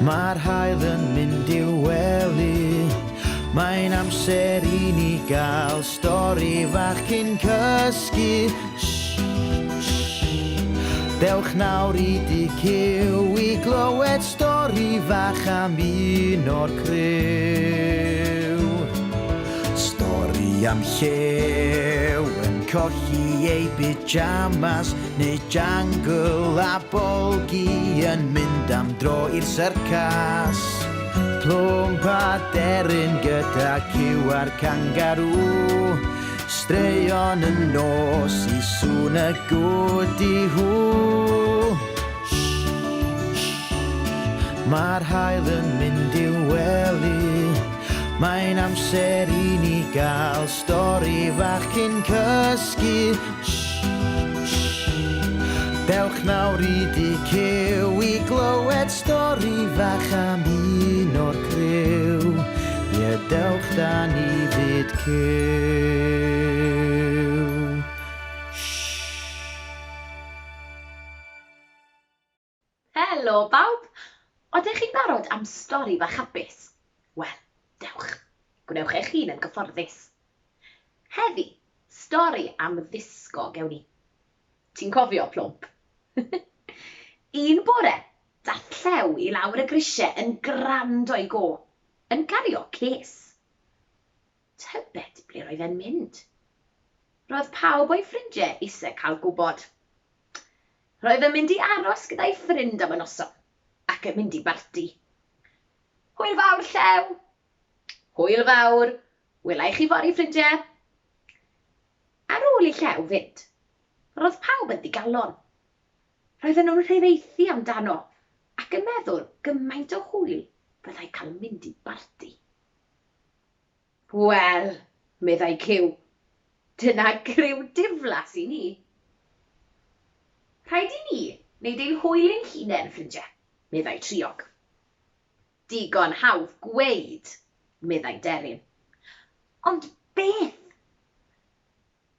Mae'r haul yn mynd i'w wely. Mae'n amser i ni gael stori fach cyn cysgu. Shh, shh. Dewch nawr i dŷ Cyw i glywed stori fach am un o'r criw. Stori am llew yn colli ei pyjamas neu jangle a bolgi yn mynd am dro i'r syrcas. Plwmp a deryn gyda cyw a'r cangarŵ. Straeon y nos i sŵn y gwdi hw. Shh, shh, mae'r haul yn mynd i'w wely. Mae'n amser i ni gael stori fach cyn cysgu. Shh, shh. Dewch nawr i dŷ Cyw i glywed stori fach am un o'r criw. Ie, dewch da ni fyd Cyw. Shh. Helo bawb! Odych chi'n barod am stori fach hapus? Wel, dewch. Gwnewch eich hun yn gyfforddus. Heddi, stori am ddisgo gewn ni. Ti'n cofio, Plwmp? Un bore, dath Llew i lawr y grisiau yn grand o'i go, yn cario ces. Tybed ble roedd e'n mynd? Roedd pawb o'i ffrindiau eisiau cael gwybod. Roedd yn mynd i aros gyda'i ffrind am y noson, ac yn mynd i barti. Hwyl fawr, Llew! Hwyl fawr! Wela i chi fory, ffrindiau! Ar ôl i Llew fynd, roedd pawb yn ddigalon. Roedden nhw'n rhyfeithu amdano ac yn meddwl gymaint o hwyl fyddai cael mynd i barti. Wel, meddai Cyw, dyna griw diflas i ni. Rhaid i ni wneud ein hwyl ein hunain, ffrindiau, meddai Triog. Digon hawdd gweud, meddai Deryn. Ond beth?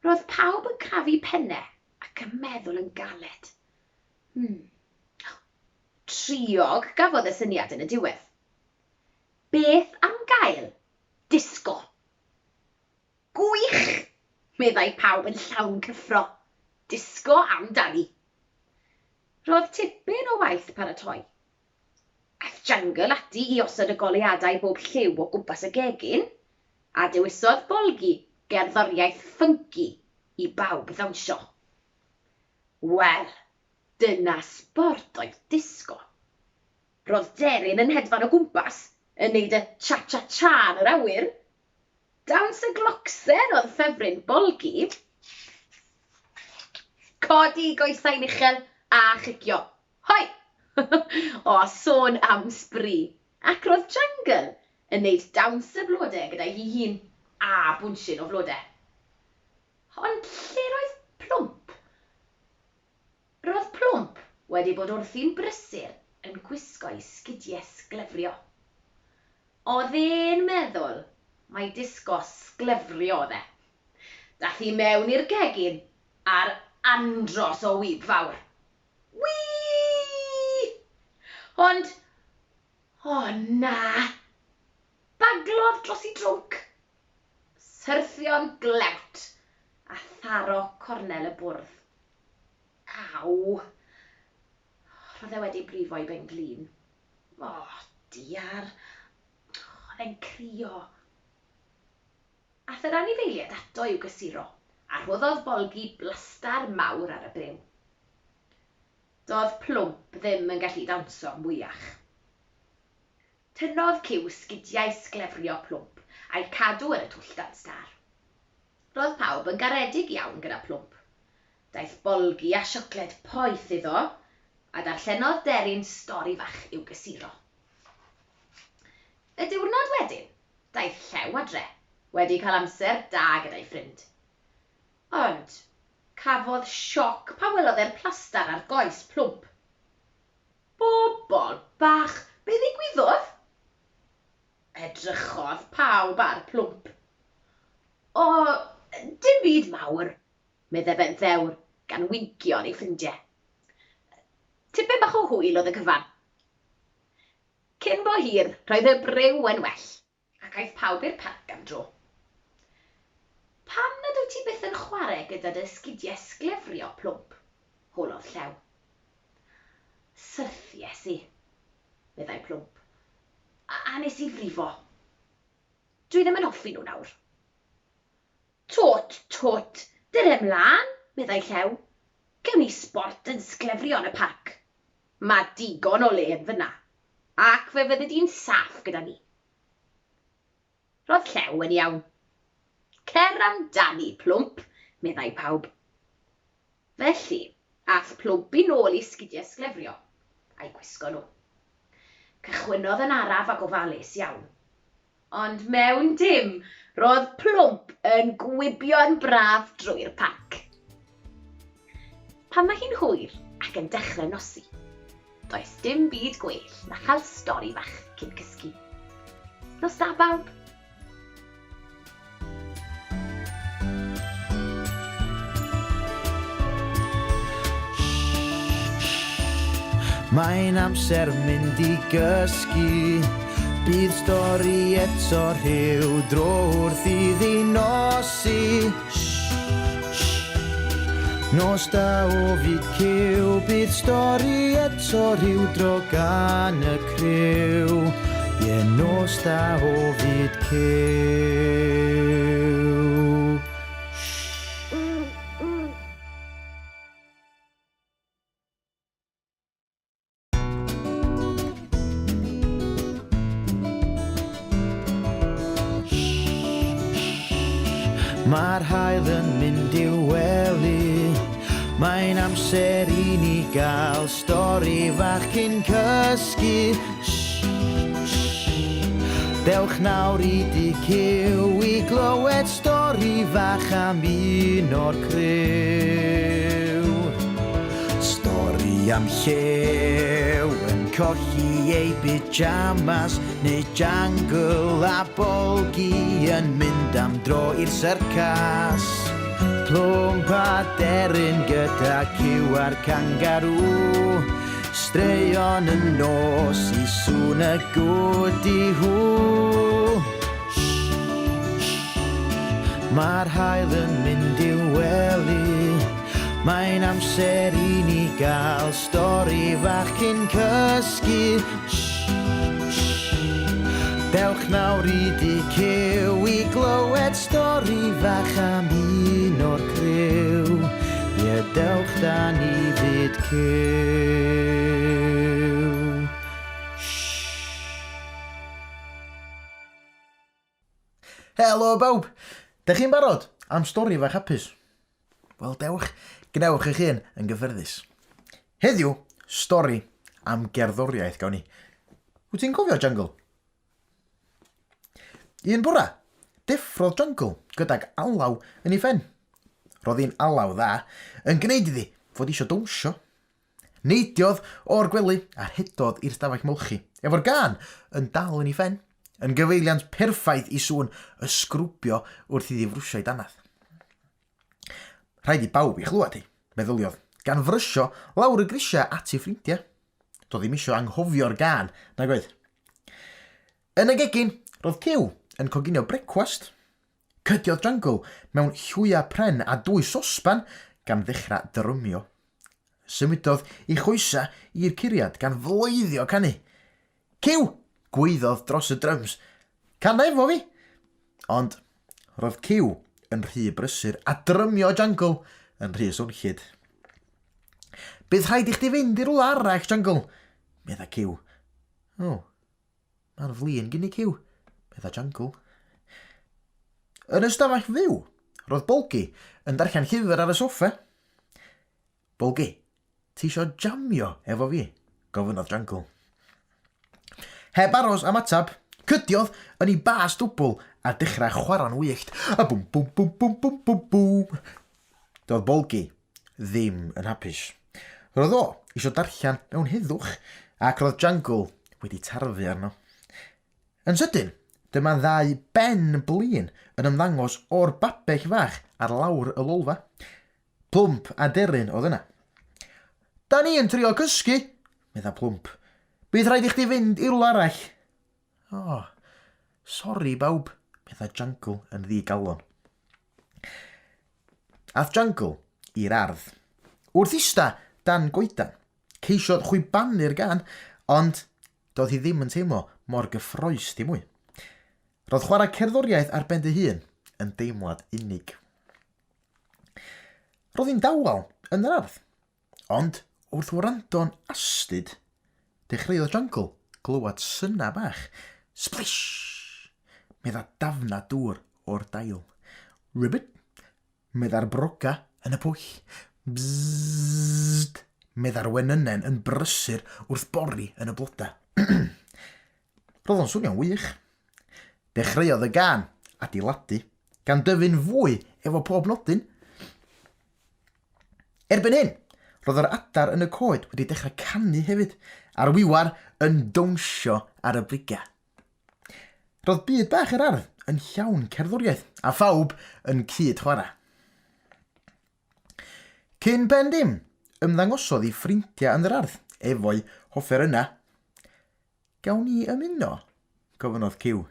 Roedd pawb yn crafu pennau ac yn meddwl yn galed. Hmm. Triog gafodd y syniad yn y diwedd. Beth am gael disgo? Gwych! meddai pawb yn llawn cyffro. Disgo amdani! Roedd tipyn o waith paratoi. Aeth Jangle ati i osod y goleuadau bob lliw o gwmpas y gegin, a dewisodd Bolgi gerddoriaeth ffynci i bawb ddawnsio. Wel, dyna sbort oedd disgo! Roedd deryn yn hedfan o gwmpas, yn neud y cha-cha-cha yn yr awyr. Dawns y glocsen oedd ffefryn Bolgi. Codi goesau'n uchel a chicio. Hoi! O, sôn am sbri. Ac roedd Jungle yn neud dawns y blode gyda'i hi hun, a bwnshin o flode. Ond lle roedd Plwmp? Roedd Plwmp wedi bod wrthi'n brysur yn gwisgo'i sgidiau sglefrio. O'dd e'n meddwl mai disgo sglefrio o'dd e. Dath i mewn i'r gegin ar andros o wib fawr. Wii! Ond, o na! Baglodd dros 'i drwnc. Syrthio'n glewt a tharo cornel y bwrdd. Aw! Roedd e wedi brifo ei ben-glin. O, diar. Oedd e'n crio. Aeth yr anifeiliaid ato i'w gysuro, a rhoddodd Bolgi blastar mawr ar y briw. Doedd Plwmp ddim yn gallu dawnsio mwyach. Tynnodd Cyw sgidiau sglefrio Plwmp a'u cadw yn y twll dan stâr. Roedd pawb yn garedig iawn gyda Plwmp. Daeth bolgi a siocled poeth iddo, a darllenodd Deryn stori fach i'w gysuro. Y diwrnod wedyn, daeth Llew adre, wedi cael amser da gyda'i ffrind. Ond, cafodd sioc pan welodd e'r plastar ar goes Plwmp. Bobol bach, be ddigwyddodd? Edrychodd pawb ar Plwmp. O, dim byd mawr, meddai fe'n ddewr, gan wincio ar ei ffrindiau. Tipyn bach o hwyl oedd y cyfan. Cyn bo hir, roedd y briw yn well, ac aeth pawb i'r parc am dro. Pam nad wyt ti byth yn chwarae gyda dy esgidiau sglefrio, Plwmp? holodd Llew. Syrthies i, meddai Plwmp, a, a nes i frifo. Dwi ddim yn hoffi nhw nawr. Twt, twt, dyre mlân, meddai Llew. Gewn ni sbort yn sglefrio yn y parc. Mae digon o le yn fan'na, ac fe fyddi di'n saff gyda ni. Roedd Llew yn iawn. Cer amdani, Plwmp, meddai pawb. Felly, aeth Plwmp i nôl i sgidiau sglefrio, a'u gwisgo nhw. Cychwynnodd yn araf a gofalus iawn. Ond mewn dim, roedd Plwmp yn gwibio'n braf drwy'r parc. Pan mae hi'n hwyr ac yn dechrau nosi, does dim byd gwell na chael stori fach cyn cysgu. Nos da bawb! Mae'n amser mynd i gysgu. Bydd stori eto rhyw dro wrth iddi nosi. Nos da o fyd cyw, bydd stori eto rhyw dro gan y criw. Ie, nos da o fyd cyw. Mae'r haul yn mynd i'w wely. Mae'n amser i ni gael stori fach cyn cysgu. Dewch nawr i dŷ Cyw i glywed stori fach am un o'r criw. Stori am llew yn colli ei pyjamas neu jangle a bolgi yn mynd am dro i'r syrcas. Plwmp a deryn gyda cyw a'r cangarŵ. Straeon y nos i sŵn y gwdi hw. Mae'r haul yn mynd i'w wely. Mae'n amser i ni gael stori fach cyn cysgu. Dewch nawr i dŷ Cyw i glywed stori fach am un o'r criw. Ie, dewch da ni fyd Cyw. Helo bawb! Dych chi'n barod am stori fach hapus? Wel dewch, gwnewch eich hun yn gyffyrddus. Heddiw, stori am gerddoriaeth gawn ni. Wyt ti'n cofio Jungle? Un bora, deffrodd Jungle gydag alaw yn ei phen. Roedd hi'n alaw dda, yn gwneud iddi fod eisiau dawnsio. Neidiodd o'r gwely a rhedodd i'r stafell molchi, efo'r gân yn dal yn ei phen, yn gyfeiliant perffaith i sŵn y sgrwbio wrth iddi frwsio ei dannedd. Rhaid i bawb ei chlywed hi, meddyliodd, gan frysio lawr y grisiau at ei ffrindiau. Doedd ddim isio anghofio'r gân, nag oedd? Yn y gegin, roedd Cyw yn coginio brecwast. Cydiodd Jungle mewn llwyau pren a dwy sosban gan ddechrau drymio. Symudodd ei choesau i'r curiad gan floeddio canu. Cyw! gwaeddodd dros y dryms. Cana efo fi! Ond roedd Cyw yn rhy brysur a drymio Jungle yn rhy swnllyd. Bydd rhaid i chdi fynd i rywle arall, Jungle, medda Cyw. O, Mae'n flin gin i Cyw, medda Jungle. Yn y stafell fyw, roedd Bolgi yn darllen llyfr ar y soffa. Bolgi, ti isio jamio efo fi? gofynnodd Jungle. Heb aros am ateb, cydiodd yn ei bas dwbl a dechrau chwarae'n wyllt. A bwm bwm bwm bwm bwm bwm bwm. Doedd Bolgi ddim yn hapus. Roedd o eisiau darllen mewn heddwch, ac roedd Jungle wedi tarfu arno. Yn sydyn, dyma ddau ben blin yn ymddangos o'r babell fach ar lawr y lolfa. Plwmp a deryn oedd yna. Da ni yn trio cysgu, medda Plwmp. Bydd rhaid i chdi fynd i rwla arall. O, oh, sori bawb, meddai Jangle yn ddigalon. Ath Jangle i'r ardd. Wrth ista dan goedan, ceisiodd chwibanu'r gan, ond doedd hi ddim yn teimlo mor gyffroes dim mwy. Roedd chwarae cerddoriaeth ar ben dy hun yn deimlad unig. Roedd hi'n dawel yn yr ardd, ond wrth wrando'n astud, dechreuodd Jangle glywed synau bach. Splish! Medda dafna dŵr o'r dail. Ribbit! Medda'r broga yn y pwll. Bzzzt! Medda'r wenynen yn brysur wrth bori yn y blodau. Roedd o'n swnio'n wych. Dechreuodd y gân adeiladu, gan dyfu'n fwy efo pob nodyn. Erbyn hyn, roedd yr adar yn y coed wedi dechrau canu hefyd, a'r wiwar yn dawnsio ar y brigau. Roedd byd bach yr ardd yn llawn cerddoriaeth, a phawb yn cyd-chwarae. Cyn pen dim, ymddangosodd ei ffrindiau yn yr ardd efo'u hofferynnau. Gawn ni ymuno? gofynnodd Cyw.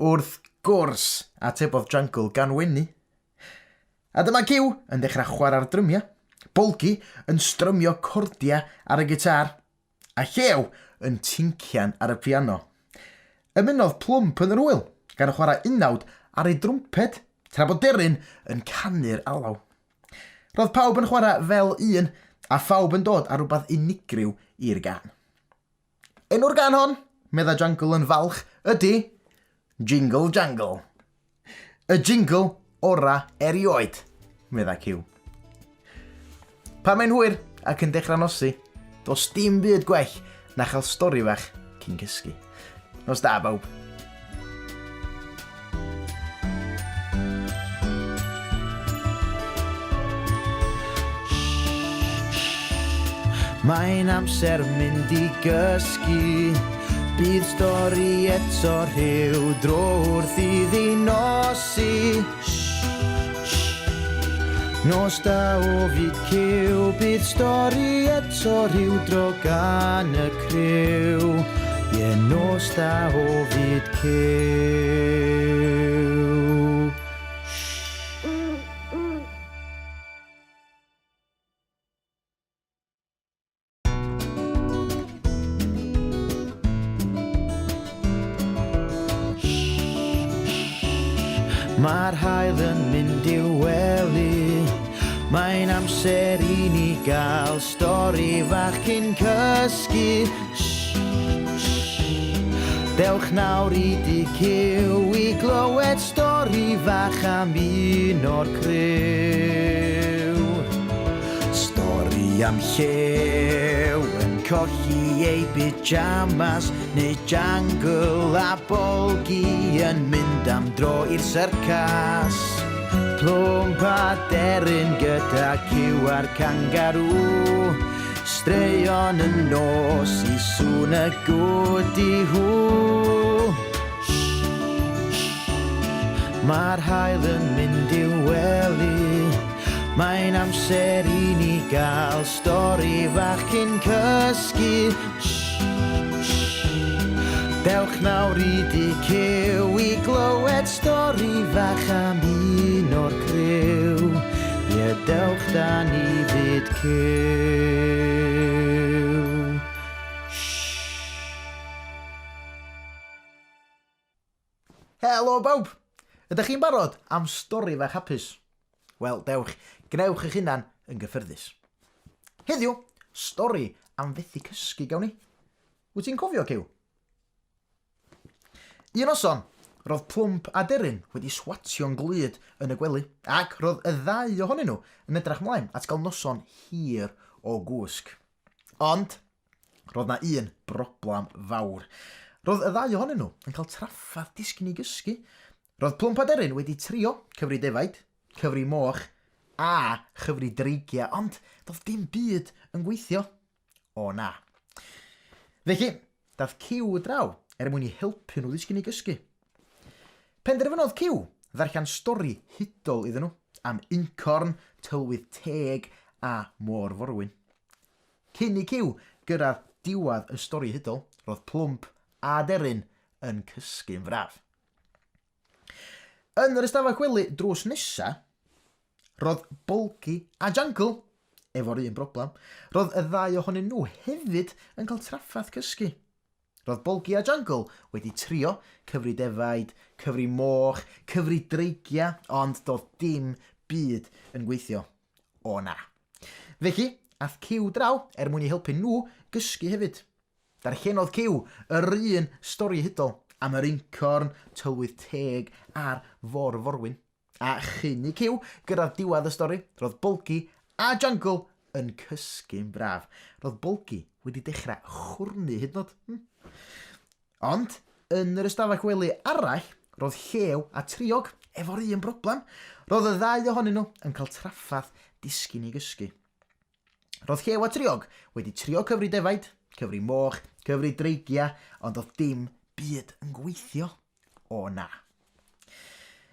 Wrth gwrs, atebodd Jangle gan wenu. A dyma Cyw yn dechrau chwarae'r drymiau, Bolgi yn strymio cordiau ar y gitâr, a Llew yn tincian ar y piano. Ymunodd Plwmp yn yr hwyl, gan chwarae unawd ar ei drwmped, tra bod Deryn yn canu'r alaw. Roedd pawb yn chwarae fel un, a phawb yn dod â rhywbeth unigryw i'r gân. Enw'r gân hon, meddai Jangle yn falch, ydy Jingle Jangle. Y jingle ora erioed, meddai Cyw. Pan mae'n hwyr ac yn dechrau nosi, does dim byd gwell na chael stori fach cyn cysgu. Nos da, bawb. Mae'n amser mynd i gysgu. Bydd stori eto rhyw dro wrth iddi nosi. Nos da o fyd cyw, bydd stori eto rhyw dro gan y criw. Ie, nos da o fyd cyw. Mae'r haul yn mynd i'w wely. Mae'n amser i ni gael stori fach cyn cysgu. Dewch nawr i dŷ Cyw i glywed stori fach am un o'r criw. Stori am llew yn colli ei pyjamas neu jangle a bolgi yn mynd am dro i'r syrcas. Plwmp a deryn gyda cyw a'r cangarŵ. Straeon y nos i sŵn y gwdi hw. Mae'r haul yn mynd i'w wely. Mae'n amser i ni gael stori fach cyn cysgu. Dewch nawr i dŷ Cyw i glywed stori fach am un o'r criw. Ie, dewch da ni fyd Cyw. Helo bawb! Ydych chi'n barod am stori fach hapus? Wel, dewch, gwnewch eich hunan yn gyffyrddus. Heddiw, stori am fethu cysgu gawn ni. Wyt ti'n cofio, Cyw? Un noson, roedd Plwmp a Deryn wedi swatio'n glud yn y gwely, ac roedd y ddau ohonyn nhw yn edrach mlaen at gael noson hir o gwsg. Ond, Roedd 'na un broblam fawr. Roedd y ddau ohonyn nhw yn cael trafferth disgyn i gysgu. Roedd Plwmp a Deryn wedi trio cyfri defaid, cyfri moch a chyfri dreigiau, ond doedd dim byd yn gweithio. O na. Felly, daeth Cyw draw er mwyn i helpu nhw ddisgyn i gysgu. Penderfynodd Cyw ddarllen stori hudol iddyn nhw am uncorn, tylwyth teg a môr-forwyn. Cyn i Cyw gyrraedd diwedd y stori hudol, roedd Plwmp a Deryn yn cysgu'n fraf. Yn yr ystafell wely drws nesa, roedd Bolgi a Jangle efo'r un broblem. Roedd y ddau ohonyn nhw hefyd yn cael trafferth cysgu. Roedd Bolgi a Jangle wedi trio cyfri defaid, cyfri moch, cyfri dreigiau, ond doedd dim byd yn gweithio. O na. Felly, ath Cyw draw er mwyn eu helpu nhw gysgu hefyd. Darllenodd Cyw yr un stori hudol am yr uncorn tylwyth teg a'r fôr-forwyn. A chyn i Cyw gyrraedd diwedd y stori, roedd Bolgi a Jangle yn cysgu'n braf. Roedd Bolgi wedi dechrau chwrnu hyd yn oed. Hmm. Ond, yn yr ystafell wely arall, roedd Llew a Triog efo'r un broblem. Roedd y ddau ohonyn nhw yn cael trafferth disgyn i gysgu. Roedd Llew a Triog wedi trio cyfri defaid, cyfri moch, cyfri dreigiau, ond doedd dim byd yn gweithio. O na.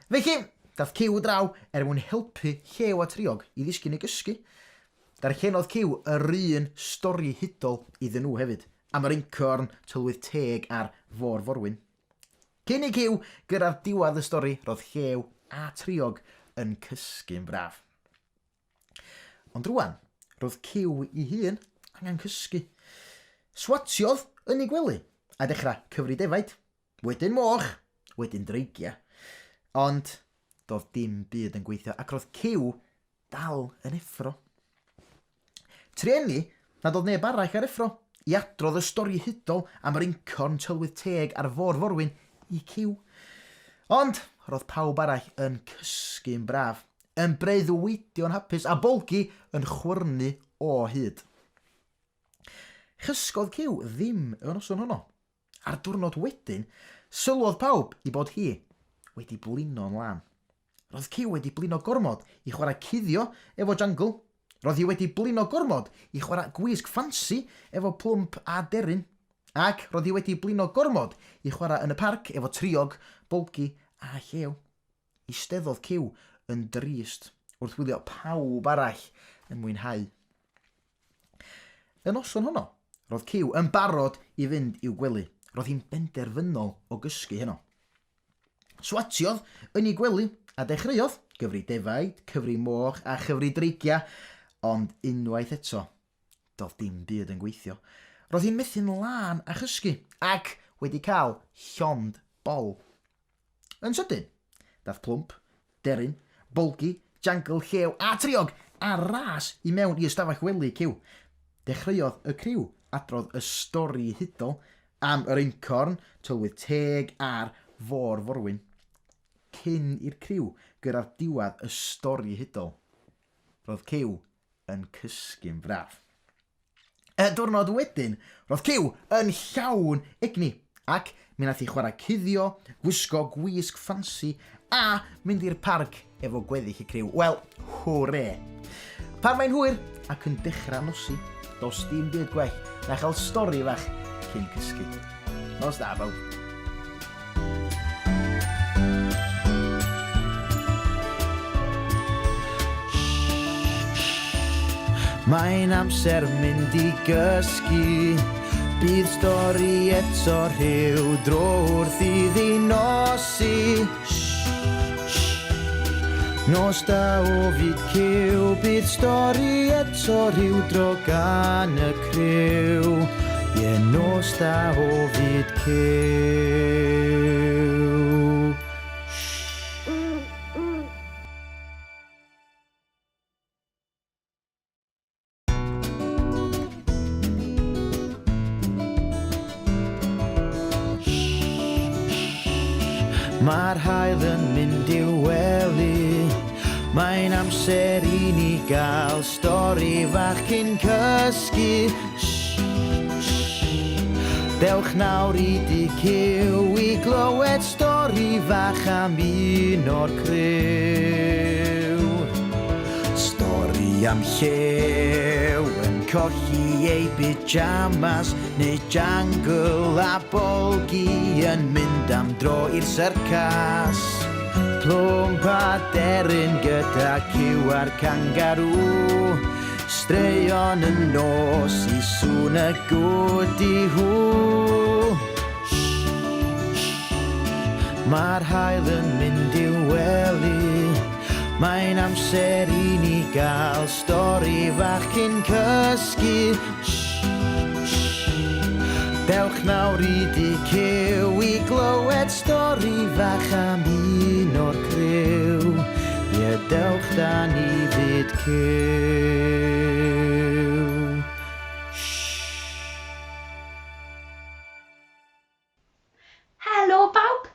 Felly, dath Cyw draw er mwyn helpu Llew a Triog i ddisgyn i gysgu. Darllenodd Cyw yr un stori hudol iddyn nhw hefyd, am yr uncorn tylwyth teg a'r fôr-forwyn. Cyn i Cyw gyrraedd diwedd y stori, roedd Llew a Triog yn cysgu'n braf. Ond rwan, roedd Cyw i hun angen cysgu. Swatiodd yn ei gwely a dechrau cyfri defaid. Wedyn moch, wedyn dreigiau. Ond doedd dim byd yn gweithio ac roedd Cyw dal yn effro. Trueni nad oedd neb arall ar effro i adrodd y stori hudol am yr uncorn tylwyth teg a'r fôr-forwyn i Cyw. Ond roedd pawb arall yn cysgu'n braf, yn breuddwydio'n hapus a Bolgi yn chwyrnu o hyd. Chysgodd Cyw ddim y noson honno. A'r diwrnod wedyn, sylwodd pawb i bod hi wedi blino'n lân. Roedd Cyw wedi blino gormod i chwarae cuddio efo Jangle. Roedd hi wedi blino gormod i chwarae gwisg ffansi efo Plwmp a Deryn. Ac roedd hi wedi blino gormod i chwarae yn y parc efo Triog, Bolgi a Llew. Eisteddodd Cyw yn drist wrth wylio pawb arall yn mwynhau. Y noson honno, roedd Cyw yn barod i fynd i'w gwely. Roedd hi'n benderfynol o gysgu heno. Swatiodd yn ei gwely a dechreuodd gyfri defaid, cyfri moch a chyfri dreigiau, ond unwaith eto, doedd dim byd yn gweithio. Roedd hi'n methu'n lân a chysgu, ac wedi cael llond bol. Yn sydyn, daeth Plwmp, Deryn, Bolgi, Jangle, Llew a Triog ar ras i mewn i ystafell wely Cyw. Dechreuodd y criw adrodd y stori hudol am yr uncorn, tylwyth teg a'r fôr-forwyn. Cyn i'r criw gyrraedd diwedd y stori hudol, roedd Cyw yn cysgu'n braf. Y diwrnod wedyn, roedd Cyw yn llawn egni, ac mi wnaeth hi chwarae cuddio, gwisgo gwisg ffansi, a mynd i'r parc efo gweddill y criw. Wel, hwre! Pan mae'n hwyr ac yn dechrau nosi, does dim byd gwell na chael stori fach cyn cysgu. Nos da, bawb. Mae'n amser mynd i gysgu. Bydd stori eto rhyw dro wrth iddi nosi. Nos da o fyd cyw, bydd stori eto rhyw dro gan y criw. Ie, nos da o fyd cyw. Mae'r haul yn mynd i'w wely. Mae'n amser i ni gael stori fach cyn cysgu. Dewch nawr i dŷ Cyw i glywed stori fach am un o'r criw. Stori am llew yn colli ei pyjamas neu jangle a bolgi yn mynd am dro i'r syrcas. Plwmp a deryn gyda cyw a'r cangarŵ. Straeon y nos i sŵn y gwdi hw. Shh, mae'r haul yn mynd i'w wely. Mae'n amser i ni gael stori fach cyn cysgu. Shh, shh. Dewch nawr i dŷ Cyw i glywed stori fach am un o'r criw. Ie, dewch da ni fyd Cyw. Shh. Helo bawb!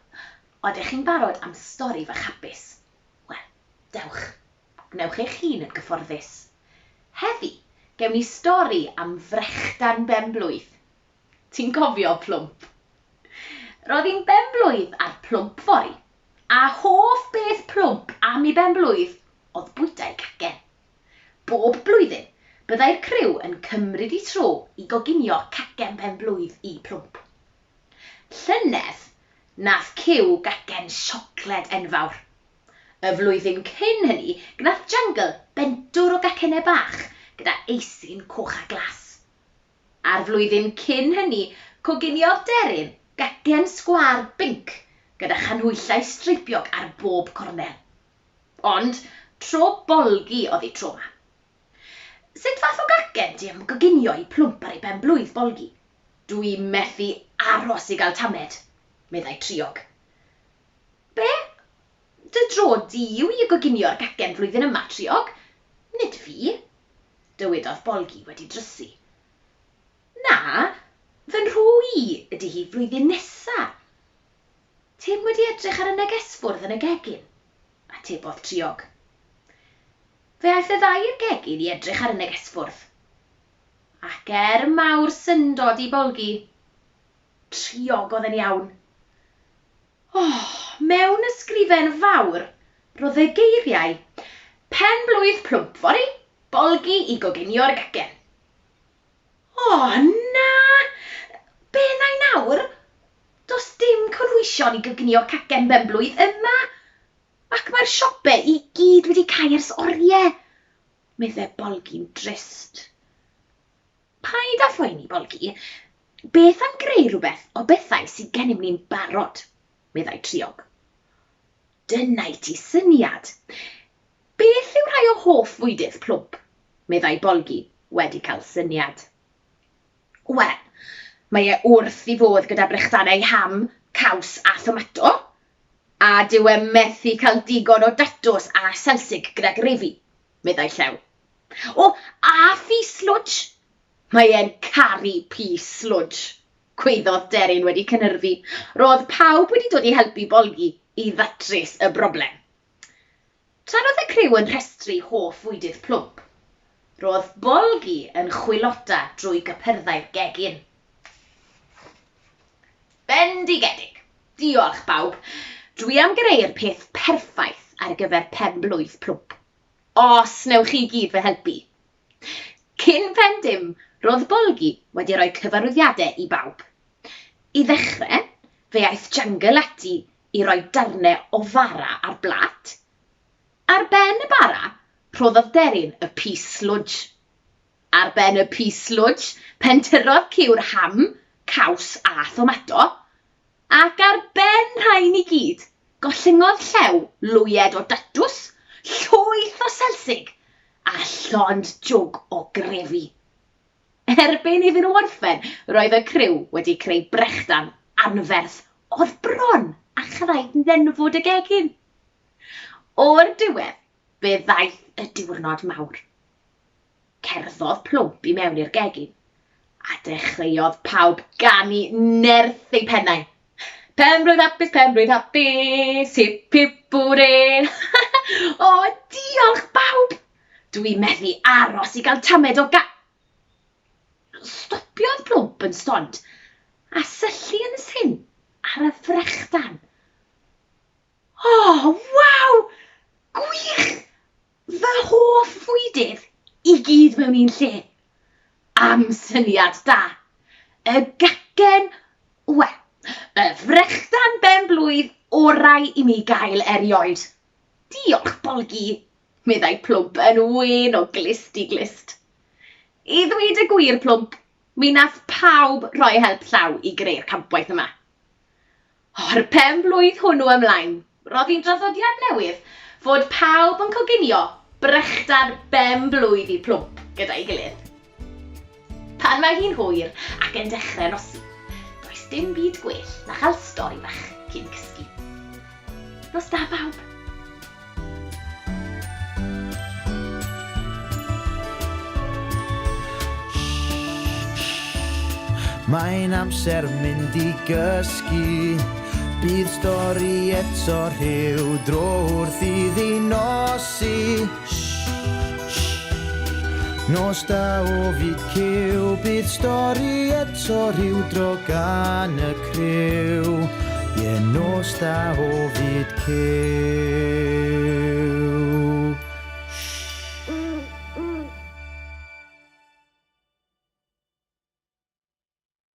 Odych chi'n barod am stori fach hapus? Wel, dewch. Gwnewch eich hun yn gyfforddus. Heddi, gewn ni stori am frechdan ben-blwydd. Ti'n cofio Plwmp? Roedd hi'n ben-blwydd ar Plwmp fory, a hoff beth Plwmp am ei ben-blwydd oedd bwyta ei cacen. Bob blwyddyn, byddai'r criw yn cymryd eu tro i goginio cacen pen-blwydd i Plwmp. Llynedd, nath Cyw gacen siocled enfawr. Y flwyddyn cyn hynny, gwnaeth Jungle bentwr o gacennau bach gyda eisin coch a glas. A'r flwyddyn cyn hynny, coginiodd Deryn gacen sgwâr binc gyda chanhwyllau streipiog ar bob cornel. Ond tro Bolgi oedd ei tro 'ma. Sut fath o gacen ti am goginio i Plwmp ar ei ben-blwydd, Bolgi? Dwi methu aros i gael tamed, meddai Triog. Be? Dy dro di yw i goginio'r gacen flwyddyn yma, Triog, nid fi, dywedodd Bolgi wedi drysu. Na, fy nhro i ydi hi flwyddyn nesa. Ti'm wedi edrych ar y negesfwrdd yn y gegin? atebodd Triog. Fe aeth y ddau i'r gegin i edrych ar y negesfwrdd. Ac er mawr syndod i Bolgi, Triog oedd yn iawn. O, mewn ysgrifen fawr, roedd y geiriau, Pen-blwydd plwmp fory, Bolgi i goginio'r gacen. O, na! Be wna i nawr? Does dim cynhwysion i goginio cacen benblwydd yma! Ac mae'r siope i gyd wedi cau ers oriau, meddai Bolgi'n drist. Paid â phoeni, Bolgi. Beth am greu rhywbeth o bethau sydd gennym ni'n barod? meddai Triog. Dyna i ti syniad! Beth yw rhai o hoff fwydydd Plwmp? meddai Bolgi, wedi cael syniad. Wel, mae e wrth ei fodd gyda brechdanau ham, caws a thomato, a dyw e methu cael digon o datws a selsig gyda grefi, meddai Llew. O, a phys slwtsh! Mae e'n caru pys slwtsh, gwaeddodd Deryn wedi cynhyrfu. Roedd pawb wedi dod i helpu Bolgi i ddatrys y broblem. Tra roedd y criw yn rhestru hoff fwydydd Plwmp, roedd Bolgi yn chwilota drwy gypyrddau'r gegin. Bendigedig! Diolch, bawb. Dwi am greu'r peth perffaith ar gyfer pen-blwydd Plwmp. Os wnewch chi gyd fy helpu. Cyn pen dim, roedd Bolgi wedi rhoi cyfarwyddiadau i bawb. I ddechrau, fe aeth Jungle ati i roi darnau o fara ar blat. Ar ben y bara, rhoddodd Deryn y pys slwj. Ar ben y pys slwj, pentyrrodd Cyw'r ham, caws a thomato. Ac ar ben rhain i gyd, gollyngodd Llew lwyed o datws, llwyth o selsig, a llond jwg o grefi. Erbyn iddyn nhw orffen, roedd y criw wedi creu brechdan anferth oedd bron â chyrraedd nenfwd y gegin. O'r diwedd, fe ddaeth y diwrnod mawr. Cerddodd Plwmp i mewn i'r gegin, a dechreuodd pawb ganu nerth eu pennau. Pen-blwydd hapus, pen-blwydd hapus, hip hip hwre! O, diolch bawb! Dw i'n methu aros i gael tamed o ga-. Stopiodd Plwmp yn stond a syllu yn syn ar y frechdan. O, waw! Gwych! Fy hoff fwydydd i gyd mewn un lle. Am syniad da! Y gacen, wel, y frechdan ben-blwydd orau i mi gael erioed. Diolch, Bolgi! meddai Plwmp yn wên o glust i glust. I ddweud y gwir, Plwmp, mi nath pawb rhoi help llaw i greu'r campwaith yma. O'r pen-blwydd hwnnw ymlaen, roedd hi'n draddodiad newydd fod pawb yn coginio brechdan ben-blwydd i Plwmp gyda'i gilydd. Pan mae hi'n hwyr ac yn dechrau nosi, does dim byd gwell na chael stori fach cyn cysgu. Nos da bawb! Mae'n amser mynd i gysgu. Bydd stori eto rhyw dro wrth iddi nosi. Nos da o fyd cyw, bydd stori eto rhyw dro gan y criw. Ie, nos da o fyd cyw.